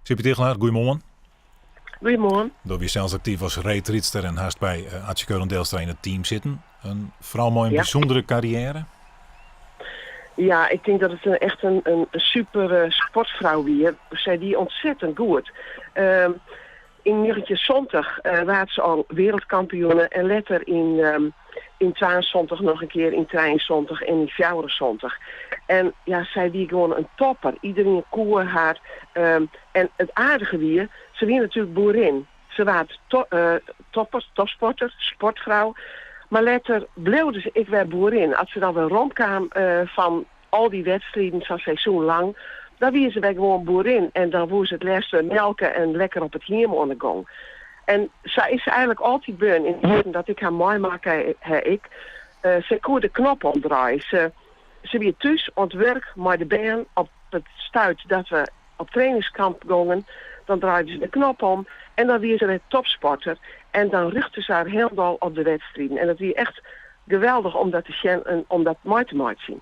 Siepie Tigchelaar, goeiemoarn. Goeiemoarn. Do wiest sels aktyf as reedrydster en hast by eh, Atsje Keulen-Deelstra yn it team sitten. In frou mei in Ja. bysûndere karriêre. Ja, ik tink dat it in, echt in, in super eh, sportfrou wie. Sy die ontzettend goed. Yn 1970 waard se al wereldkampioene en letter yn yn 72 noch in kear, yn 73 en yn 74. En ja, sy wie gewoan in topper. Iderien koe har. En it aardige wie, se wie natuerlik boerin. Se waard topper, topsporter, sportfrou. Mar letter bliuwde se ek wer boerin. As se dan wer romkaam fan al dy wedstriden sa'n seizoen lang, dan wie se wer gewoan boerin en dan woe se it leafst wer melke en lekker op it hiem oan de gong. En sa is se eigenlik altyd bleaun yn de jierren dat ik har meimakke ha ek. Se koe de knop omdraaie. Se se wie thús oan it wurk mei de bern op it stuit dat we op trainingskamp gongen, dan draaide se de knop om en dan wie se wer topsporter en dan rjochte se har hielendal op de wedstriden. En dat wie echt geweldich om dat te sjen en om dat mei te meitsjen.